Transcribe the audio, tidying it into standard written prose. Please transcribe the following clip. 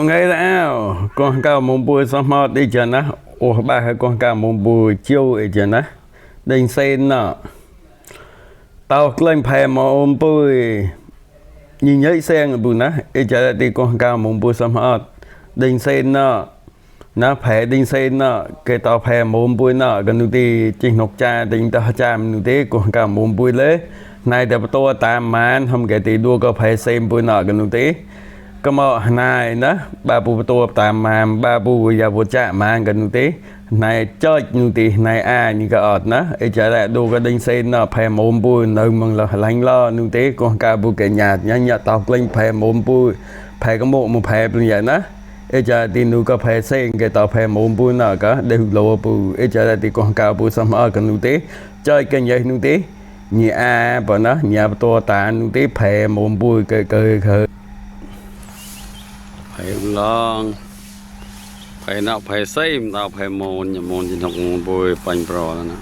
Ngày nào con cao mông bùi xong mọt đi chờ nó ủa ba hay con cao mông bùi chiêu đi chờ nó đinh sen nọ tao lên phè mà ôm bùi nhìn nhảy sen ở bùi nó đi chờ đi con cao mông bùi xong mọt đinh sen nọ nó phè đinh sen nọ cái tao phè mà ôm bùi nọ gần nụ ti chinh nọc cha đinh tao cha nụ ti con cao mông bùi lế nàyแต่ตัวตามมันทำแกตีดูก็แพ้เซมปุยหน่อกันนุติก็มานายนะบาปูตัวตามมาบาปูยาบุจะมากันนุตินายจ้อยนุตินายอานี่ก็อดนะไอ้จะได้ดูก็ดิงเซนเนาะแพ้หมมปุยนึงมึงละลังล้อนุติก็กาบุแกญาติยันยาตอกเล่งแพ้หมมปุยแพ้ก็โมมึงแพ้เป็นอย่างนะไอ้จะตีนูก็แพ้เซนแกต่อแพ้หมมปุยเนาะก็ได้โลปุไอ้จะได้ตีก็กาปุสมอกันนุติจ้อยกันใหญ่นุติnhị a bọn nó nhà to tàn tí phè mồm bùi cười cười khơi phải long phải nào phải xây nào phải môn nhà môn trên học môn bùi bánh pro đó nè